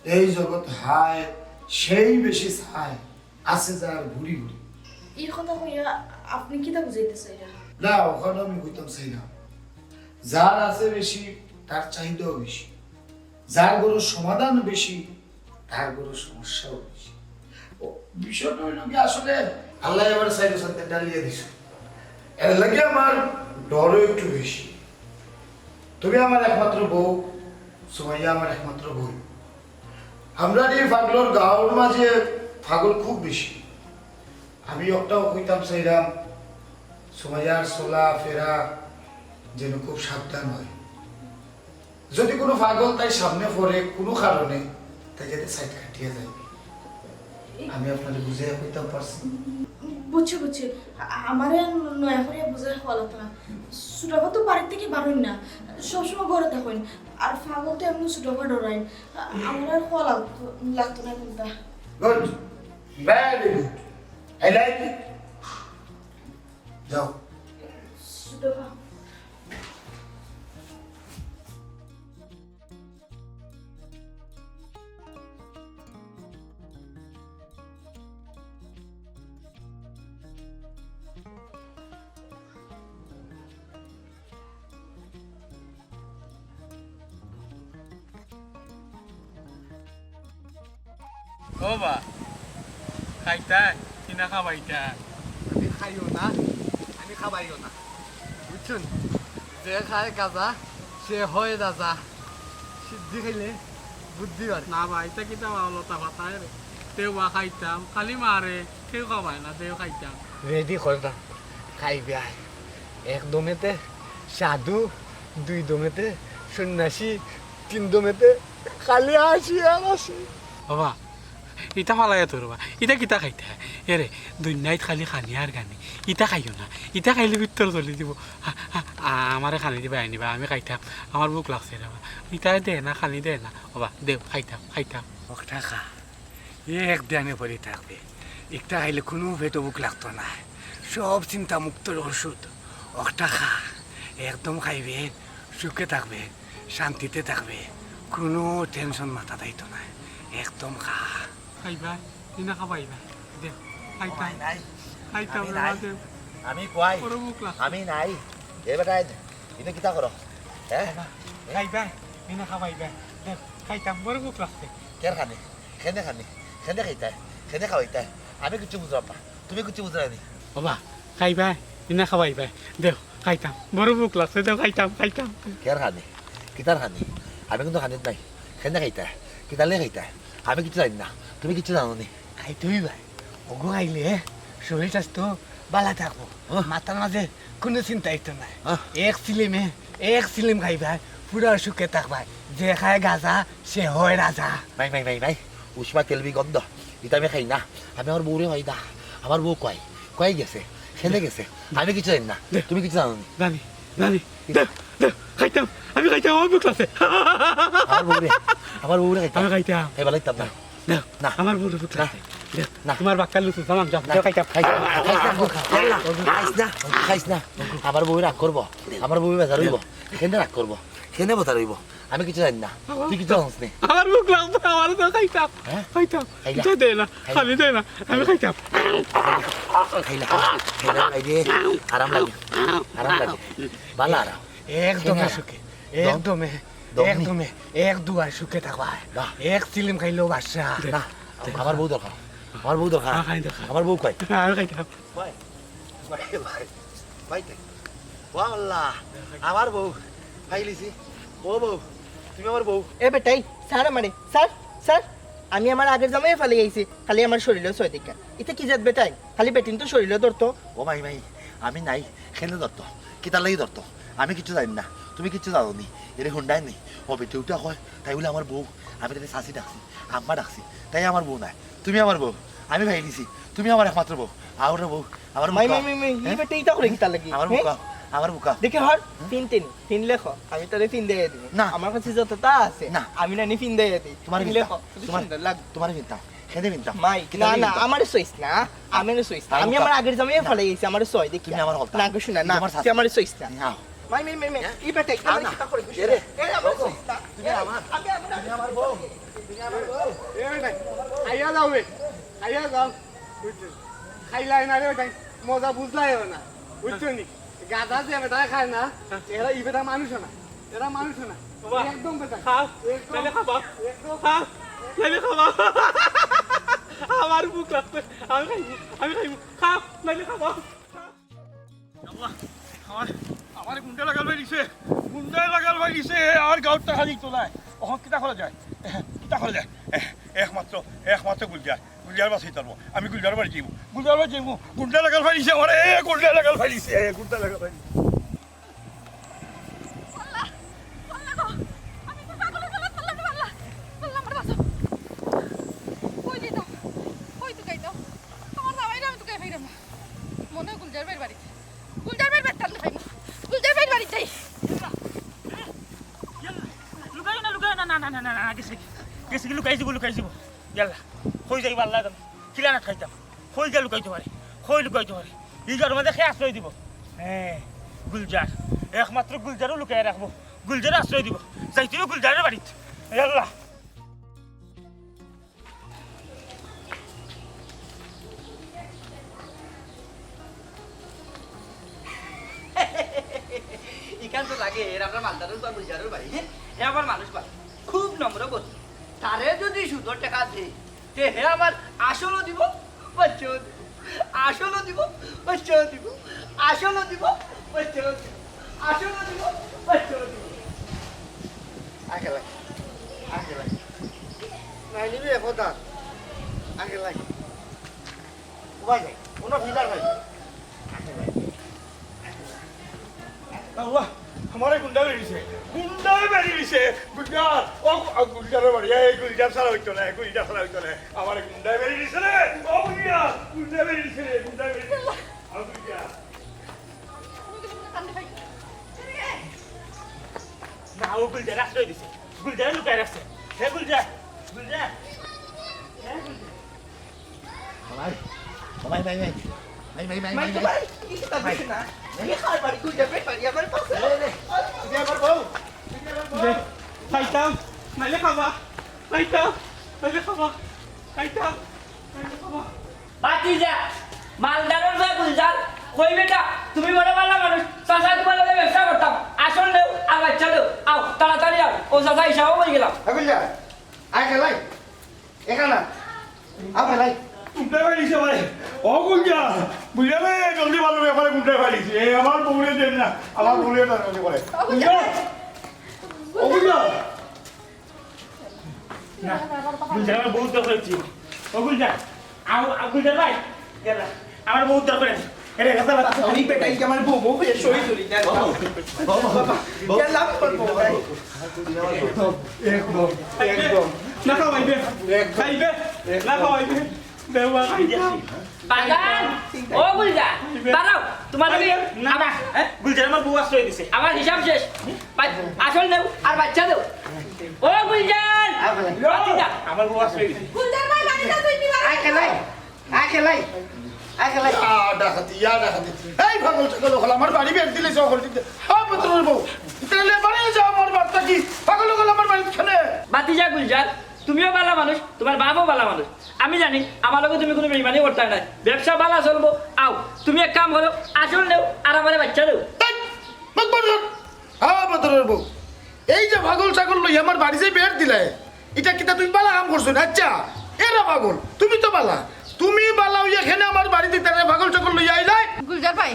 এই জগৎ হায়, সেই বেশি চায়, আছে যার ভুরি ভুরি। ই কথা কইয়া আপনে কিতা বুঝাইতা চাইরা? না, অখান আমি কইতাম চাই না। যার আছে বেশি, তার চাহিদাও বেশি। যার ঘরো সমাধান বেশি, তার ঘরো সমস্যাও বেশি। ও, বিষয়টা অইলো কি, আসলে আল্লায় আমারে চাইরো চাইরটা ডালিয়া দিছে। এর লাগি আমার ডরও একটু বেশি। তুমি আমার একমাত্র বউ, সুমাইয়া আমার একমাত্র বউ। আমরার ই পাগলর গাঁওর মাঝে পাগল খুব বেশি। আমি একটাও কইতাম চাইরাম, সুমাইয়ার চলা ফেরা যেন খুব সাবধান হয়। যদি কোনো পাগল তাই সামনে পড়ে কোনো কারণে, তাই যাতে সাইড কাটিয়া যায়। আমি আপনারে বুঝাইয়া কইতাম পারছি। বুঝছি, বুঝছি। আ-, আমারে নয়া করিয়া বুঝাইয়া কওয়া লাগতো না। ছোটবা তো বাড়ির থাকি বারইন না, সবসময় ঘরো থাকইন। আর পাগল তো এমনে ছোটবা ডরাইন। আ-, আমারে আর কওয়া লাগতো, লাগতো না কুন্তা। Good, very good, I like it. যাও। ছোটবা। ও বা, খাইতায়? কিনা খাবাইতায়? আমি খাইও না, আমি খাবাইও না, বুঝছইন? যে খায় গাজা, সে হয় রাজা। সিদ্ধি খাইলে বুদ্ধি বাড়ে। না বা, ইতা কিতা বা লতা পাতায় রে? তেও বা খাইতাম, খালি মারে, কেউ খাবায় না, তেও খাইতাম। রেডি করতাম, খাইবে আয়। এক দমেতে সাধু, দুই দমেতে সন্ন্যাসী, তিন দমেতে খালি আসি আর আসি। ও বা, ইতা ফালাইয়া তো রে বা, ইতা কিতা খাইতায়? এরে, দুনিয়াত খালি খানি আর খানি, ইতা খাইও না, ইতা খাইলে ভিতর চলি দিব। আ-, আ-, আ-, আমারে খানি দিবায় আনিবা, আমি খাইতাম, আমার ভুক লাগছে রে বা। ইতায় দে না, খানি দে না, ও বা, দেও, খাইতাম, খাইতাম। অকটা খা, এক দিনে ভরি থাকবে। একটা খাইলে কুনু পেটো ভুক লাগতো নায়, সব চিন্তা মুক্তর ওষুধ। অকটা খা, একদম খাইবে, সুখে থাকবে, শান্তিতে থাকবে, কুনু টেনশন মাথাত আইতো নায়। একদম খা। খাইবায়? নি না খাবাইবায়? দে, খাইতাম। নাই, নাই। খাইতাম আমি রে নাই। বাবা, দে। আমি কই? বড় ভুক লাগছে। আমি নাই। এ বেটা, ইনো কিতা করো? হ্যাঁ? বাবা, খাইবায়? নি না খাবাইবায়? দে, খাইতাম, বড় ভুক লাগছে। কের খানি? কেনে খানি? কেনে খাইতায়? কেনে খাওয়াইতায়? আমি কিচ্ছু বুঝলাম না। তুমি কিচ্ছু বুঝলায় নি? বাবা, খাইবায়? নি না খাবাইবায়? দেও, খাইতাম। বড় ভুক লাগছে, দেও, খাইতাম, খাইতাম। কের খানি? কিতার খানি? আমি কিন্তু খানিত নাই। কেনে খাইতায়? কিতার লাগি খাইতায়? আমি কিচ্ছু জানি না। তুমি কিচ্ছু জানো নি? খাইতে অইবায়। অগু খাইলে শরীর স্বাস্থ্য ভালা থাকবো। হ্যাঁ। মাথার মাঝে কুনু চিন্তা আইতো নায়। হ্যাঁ। এক চিলিমে, এক চিলিম খাইবায়, পুরা সুখে থাকবায়। যে খায় গাজা, সে হয় রাজা। মাই, মাই, মাই, মাই, উষ্মা তেলবি গন্ধ। ইতা আমি খাই না। আমি আমার বউরে খাই না। আমার বউ কই? কই গেছে? কেনে গেছে? আমি কিচ্ছু জানি না। দে। তুমি কিচ্ছু জানো নি? জানি, জানি। দে, দে, খাইতাম। আমি খাইতাম, আমার ভুক লাগছে। আমার বউরে, আমার বউরে খাইতাম। আমি খাইতাম। খাইবা লাগতাম না। না, না। আমার বউরে ভুক না। লাগছে। দে, না। তোমার বাক্কা লুচি, সালাম, যাও। না, যাও, খাইতাম। খাইতাম। খাইস না, খাইস না, খাইস না, খাইস না। আমার বউ রাগ করবো। আমার বউ বেজার অইবো। কেনে রাগ করবো? কেনে বেজার অইবো? আমি কিচ্ছু জানি না। তুই কিচ্ছু জানিস নি? আমার ভুক লাগছে, আমার তো খাইতাম। হ্যাঁ? খাইতাম। খাইলা। ইটা দে না, খাইলা। খালি দে না। আমি খাইতাম। খাইলা, খাইলা, খাইলা, খাইলে আরাম লাগে। আরাম লাগে। ভালা আরাম। একদমে খাইলা। সুখে। দম। একদমে। দম নি। একদমে। এক দুয়ার সুখে থাকবায়। বাহ। এক চিলিম খাইলেও বাদশা। না, আমার বউ দরকার। আমার বউ দরকার। হ্যাঁ, খাই দরকার। আমার বউ কই? আমি খাইতাম। ভাই, ভাই, ভাই, ভাই, ভাই, ওয়া আল্লাহ, আমার বউ, পাইলিছি। ও বউ, তুমি আমার বউ। এ বেটাই, ছাড় আমারে, ছাড়, ছাড়। আমি আমার আগের জামাইরে ফালাই আইছি, খালি আমার শরীলো ছয় দেখা। ইতা কি জাত বেটাই? খালি বেটিন তো শরীলো ধরতো। ও মাই, মাই, আমি নাই, কেনে ধরতো? কিতার লাগি ধরতো? আমি কিচ্ছু জানি না, তুমি কিচ্ছু জানো নি। এরে হুন্ডায় নি, ও বেটি উঠা কয়, তাই বলে আমার বউ। আমি তারে চাচি ডাকছি, আম্মা ডাকছি, তাই আমার বউ নায়। তুমি আমার বউ, আমি পাইলিছি, তুমি আমার একমাত্র বউ। আমার বউ, আমার বউ মাই, কও। মাই, মাই, মাই, ই হ্যাঁ? বেটা ইতা করে কিতার লাগি? আমার বউ হ্যাঁ? কও, আমার বউ কও। দেখে হর, হুম? ফিনতে নি, ফিনলে ক, আমি তোরে ফিন দেয়া দিমু। না। আমার কাছে যতটা আছে, না। আমি না নি ফিন দেয়া দিই। তোমার ফিনলে ফিনতাম, ক, কত তোমার, সুন্দর লাগে। তোমার ফিনতাম, কেনে ফিনতাম? মাই, কিতা না, না, ফিনতাম? আমারে ছইস না, আমারে ছইস না। আমার আমি বউ আমার কও। আগের জামাইরে না। ফালাই আইছি, আমারে ছয় দেখি। তুমি আমার কথা। না, কিছু না, তুমি না, আমার তুই আমারে ছইস না। না। মাই, মাই, মাই, মাই, হ্যাঁ? ই বেটা, না, না। কিতা করে? এরে, এ, আমারে ছইস না। তুমি এ, আমার, আমি, আমি, তুমি আমার বউ। তুমি আমার বউ। এ বেটা, খাইয়া যাও রে, খাইয়া যাও। বুঝছো? খাইলাই না রে বেটা, মজা বুঝলাই না। বুঝছো নি? গাঁজা যে বেটা খায় না, এরা ই বেটা মানুষ না। এরা মানুষ না। বাবা, একদম বেটা। খাও, একদম। নাইলে খাবা। একদম। খাও, নাইলে খাবা। আমার ভুক লাগছে। আমি খাইমু, আমি খাইমু। খাও, নাইলে খাবা। আল্লাহ, আমার, আমার গুন্ডা লাগাল ভাই দিছে। গুন্ডা লাগাল ভাই দিছে। আর গাউরটা খালি তোলায়। অখন কিতা করা যায়? কিতা করা যায়? একমাত্র, একমাত্র গুলজার। গুলজার বাঁচাইতাম। আমি গুলজার বাড়ি যাইমু। গুলজার বাড়ি যাইমু। গুন্ডা লাগাল ফালিছে আমারে, এ, গুন্ডা লাগাল ফালিছে, এ, গুন্ডা লাগাল ফালিছে। আল্লাহ, আল্লাহ গো, আমি তো পাগল অই গেলাম, আল্লাহ গো, আল্লাহ। আল্লাহ, আমারে বাঁচাও। কই দিতাম? কই তুকাইতাম? আমার জামাইরে আমি তুকাই পাইরাম না। মনে হয় গুলজার ভাইর বাড়িত। গুলজার ভাইর বাড়িত টানতে পাইমু। গুলজার ভাইর বাড়িত যাই। লুকাইও না, লুকাইও না, না, না, গেছে গি, গেছে গি, লুকাই যিবো, লুকাই যিবো। ইয়াল্লা, কই যাইবা আল্লাহ জানে। কিলা আটকাইতাম? কই গিয়া লুকাইতো পারে? কই লুকাইতো পারে? ই ঘরর মাঝে কে আশ্রয় দিবো? হ্যাঁ, গুলজার। একমাত্র গুলজারও লুকাইয়া রাখবো। গুলজারও আশ্রয় দিবো। যাইতে অইবো গুলজারর বাড়িত। ইয়াল্লা। ইখান তো লাগে, এর আমরা মালদারের বা গুলজারের বাড়ি, হ্যাঁ? এ আবার মানুষ পায়। খুব নম্র বটে। তারে যদি সুদর টেকা দেই, তে হে আমার আসলও দিব, পয়সাও দিব। আসলও দিব, পয়সাও দিব। আসলও দিব, পয়সাও দিব। আসলও দিব, পয়সাও দিব। আগে লাগে, আগে লাগে। নাই নিবি এখন দাঁত। আগে লাগে। উপায় নাই, কোনো ফিল্টার নাই। আগে লাগে। আল্লাহ, আমারে গুন্ডা বেরিয়েছে, গুন্ডা বেরিয়েছে, গুন্ডা, ও, ও গুলজারের বাড়ি, এই গুলজার ছাড়া হইতো না, গুলজার ছাড়া হইতো না, আমারে গুন্ডা বেরিয়েছে রে, ও গুলজার, গুন্ডা বেরিয়েছে রে, গুন্ডা বেরিয়েছে, ও গুলজার। না, ও গুলজার আশ্রয় দিছে, গুলজার লুকায় রাখছে, হে গুলজার, গুলজার, হে গুলজার। ভাই, ভাই, ভাই, ভাই। ভাই, ভাই, ভাই, ভাই, ভাই। ভাই। এই খাবার বাড়ি কই যাবে? বাড়ি আমার পাশে। এই রে, তুই আমার বউ। তুই আমার বউ। দে, খাইতাম, নাইলে খাবা। খাইতাম, নাইলে খাবা। খাইতাম, নাইলে খাবা। ভাতিজা, মালদারের ভাই গুলজার, কই বেটা, তুমি বড় ভালা মানুষ, চাচা তোমার লগে ব্যবসা করতাম, আসল নেও আর বাচ্চা নেও, আও, তাড়াতাড়ি আও, ও চাচা হিসাবও হয়ে গেলাম। এ গুলজার, আয় খেলাই। এখানে। আ, ভাই। গুন্ডা বেরিয়েছে ভাই। ও গুলজার। গুলজার রে, জলদি ভালো রে, আমার গুন্ডা বেরিয়েছে। এ, আমার বউরে দেন না। আমার বউরে দেন, জলদি করে। গুলজার। ও গুলজার। না, গুলজার, আমার বউর দরকার হচ্ছে। ও গুলজার। আও, আও, গুলজার ভাই। গেলা। আমার বউর দরকার হচ্ছে। এরে, গেলা। আমি বেটাই কি আমার বউ, বউ হয়ে শহীদ হলি, জান। বাবা, বাবা, বাবা। গেলাম তোর বউ ভাই। একদম, একদম, একদম। না খাওয়াইবে। একদম। খাইবে। না খাওয়াইবে। দেওয়া খাইবে। বাজান, ও গুলজার, দাঁড়াও, তোমার আমি, না, না, হ্যাঁ? গুলজার আমার বউ আশ্রয় দিছে। আমার হিসাব শেষ। বা-, আসল নেও, আর বাচ্চা দেও। ও গুলজার, বাতিজা। আমার বউ আশ্রয় দিছে। গুলজার ভাই, বাড়ি যাও, তুই কি বাড়ি? আয় খেলাই। আয় খেলাই, আয় খেলাই। ইয়া ডাকাতি, ইয়া ডাকাতি। এই পাগল ছাগল অকল, আমার বাড়ি বের দিলে সে অকল দিতে। হ্যাঁ, পুত্রের বউ। তাহলে বাড়ি যাও, আমার বার্তা কি? পাগল অকল আমার বাড়িত কেনে? বাতিজা গুলজার, তুমিও ভালা মানুষ, তোমার বাপও ভালা মানুষ। আমি জানি, আমার লগে তুমি কোনো বেইমানি করতায় নায়। ব্যবসা ভালা চলবো, আও। তুমি এক কাম করো, আসল নেও, আর আমারে বাচ্চা দেও। তাই, মুখ বন্ধ কর। হ্যাঁ, পুত্রের বউ। এই যে পাগল ছাগল লই আমার বাড়ি যে বের দিলে, ইটা কিতা তুমি ভালা কাম করছো না? আচ্ছা, এরা পাগল, তুমি তো ভালা। তুমি ভালা অইয়া কেনে আমার বাড়িত তারে পাগল ছাগল লইয়া আইলায়? গুলজার ভাই,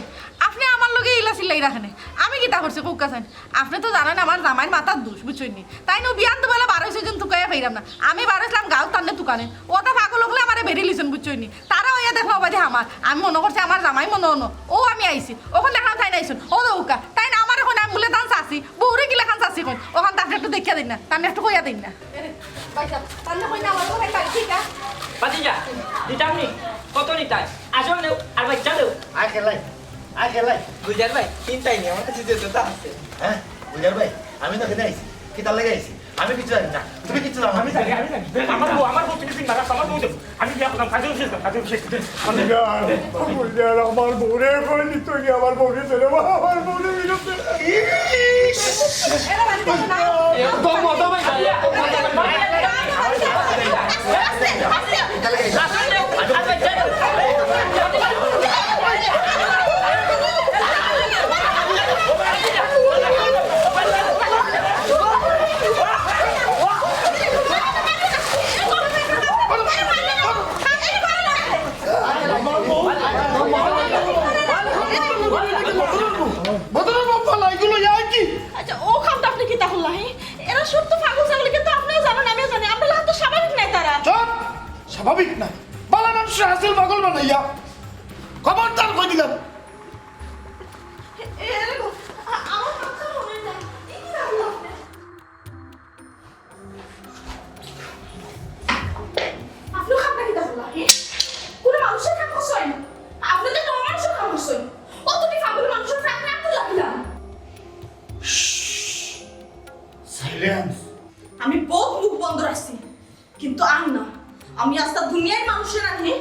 আপনে আমার লগে ইলা চিল্লাইরা কেনে? আমি কিতা করছি কউক্কা চাইন? আপনে তো জানইন আমার জামাইর মাথার দোষ, বুঝছইন নি? তাইন অউ বিয়ান তো বেলা বার অইছইন তুকাইয়া পাইরাম না। আমি বার অইছলাম গাঁওত তানরে তুকানিত। অউ তা পাগল অকলে আমারে বেড়ি লিছইন, বুঝছইন নি? তারা অইয়া দেখলা অবাদে আমার। আমি মনো করছি আমার জামাই মনো অনো। অউ আমি আইছি। অখন দেখলাম তাইন আইছইন। অউ দেখউক্কা। তাইন আমারে কইন আমি বুলে তান চাচি। বউরে কিলাখান চাচি কইন। অখান তানরে একটু দেখিয়া দেইন না। তানরে একটু কইয়া দেইন না। এরে, ভাইসাব, তানরে কইন না, আমার বউ ভাই বাড়ি ঠিক আছে। বাতিজা, দিতাম নি? কত নিতায়? আসল নেও, আর বাচ্চা দেও। আয় খেলাই, আয় খেলাই। গুলজার ভাই, চিন্তাই নেই, আমার কাছে যেটা আছে। হ্যাঁ, গুলজার ভাই, আমি তো এখানে আইছি। কিতার লাগি আইছি? আমি কিচ্ছু জানি না। তুমি কিচ্ছু জানো না। আমি জানি, আমি জানি। আমার বউ, আমার বউ, তুমি চিন্তা রাখো, আমার বউ দেবো। আমি বিয়া করলাম, কাজে শেষ, কাজে শেষ। আমি বিয়া, বুলজার, আমার বউরে কই নিত গিয়া, আমার বউরে ছেড়ে, আমার বউরে ফিরত দে। ইস! একদম মজা ভাই। বদরের বাপ, ভালা, এগুলো ইয়া কি? আচ্ছা, ও কামটা আপনি কিতা করলা, হে? এরা সব তো পাগল ছাগল, কিন্তু আপনিও জানেন, আমিও জানি, আমরা লাখান তো স্বাভাবিক নায় তারা। চুপ! স্বাভাবিক নায়। ভালা মানুষরে হাসিল পাগল বানাইয়া। খবরদার কই দিলাম। এ, এ, এরে গো, আ-, আমার কথা মনে নাই। এ কি রাখলো আপনি? আপনি কামটা কিতা করলা, হে? কোনো মানুষের কাম করছইন? আপনি তো একটা অমানুষের কাম করছইন। অত কি পাগল মানুষের প্রাণ রাখতে লাগিলাম? Silence। আমি বহুত মুখ বন্ধ রাখছি, কিন্তু আর না। আমি আস্তা দুনিয়ার মানুষের আগে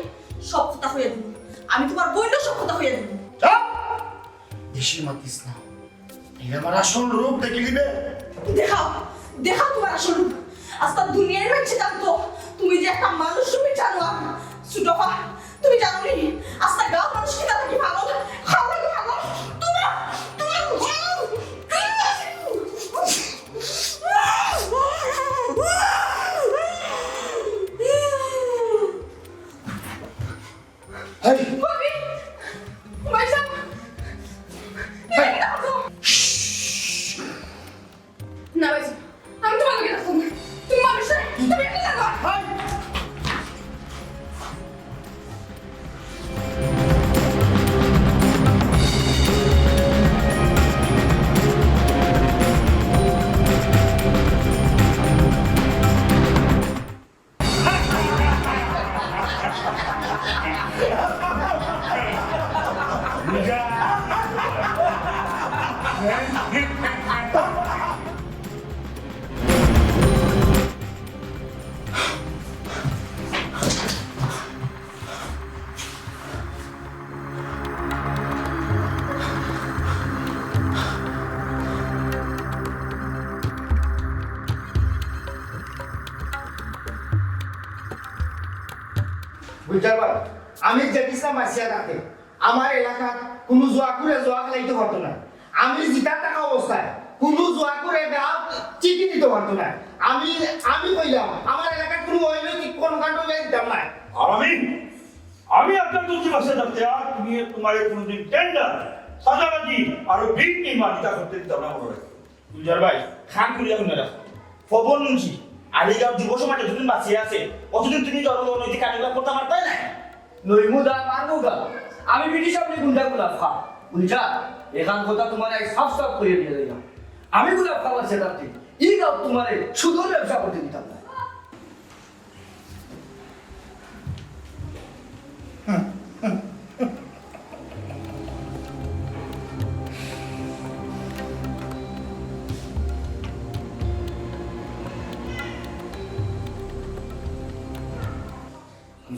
সব কথা কইয়া দিমু। আমি তোমার বইনরে সব কথা কইয়া দিমু। চুপ! বেশি মাতিস না। এই আমার আসল রূপ দেখিলিবে। দেখাও, দেখাও তোমার আসল রূপ। আস্তা দুনিয়ার মানষে জানতো তুমি যে একটা মানুষ রূপী জানোয়ার। ছোট পা, তুমি জানো নি? আস্তা গাঁওর মানুষ কিতা থাকি ভালো? খাওয়া কি ভালো? তোমার, তোমার, তোমার বুঝতে পারো, আমি জেড ইসলাম বাঁচিয়া থাকতে আমার এলাকাত কুনু জুয়াকুরে জুয়া খেলাইতে পারতো না। আমি জিতা থাকা অবস্থায় কুনু জুয়াকুরে গাঁও চিঠি দিতে পারতো না। আমি আমি কইলাম, আমার এলাকাত কুনু অনৈতিক কর্মকাণ্ড অইলে দিতাম না। আর আমি আমি আপনার দুঃখী বাঁচিয়া থাকতে আর তুমি তোমার কোনোদিন টেন্ডার, সাদাবাজি আর ভিক নির্মাণ ইতা করতে দিতাম না, মনে রাখো। গুলজার ভাই, খান করিয়া হুনে রাখো। পবন মুন্সি, আলিগাঁও যুব সমাজ যতদিন বাঁচিয়া আছে, অতদিন তুমি ধর্ম অনৈতিক কার্যকলাপ করতে পারতাই না। নইমুদা, মারমুদা, আমি ব্রিটিশ আমলে গুন্ডা গোলাপ খাঁ। বুঝছা? এখান কথা তোমার এক সাফ সাফ করিয়া দিয়া যাইলাম। আমি গোলাপ খাঁ বাঁচিয়া থাকতে, ই গাঁও তোমারে সুদর ব্যবসা করতে দিতাম না।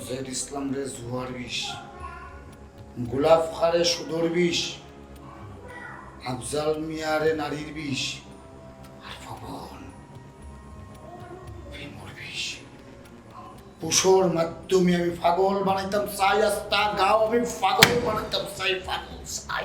জেড ইসলাম রে জুয়ার বিষ, গোলাপ খাঁরে সুদর বিষ, আফজাল মিয়া রে নারীর বিষ, আর পবন প্রেমর বিষ। পুষর মাধ্যমে আমি পাগল বানাইতাম চাই, আস্তা গাঁও আমি পাগল বানাইতাম চাই, পাগল চাই।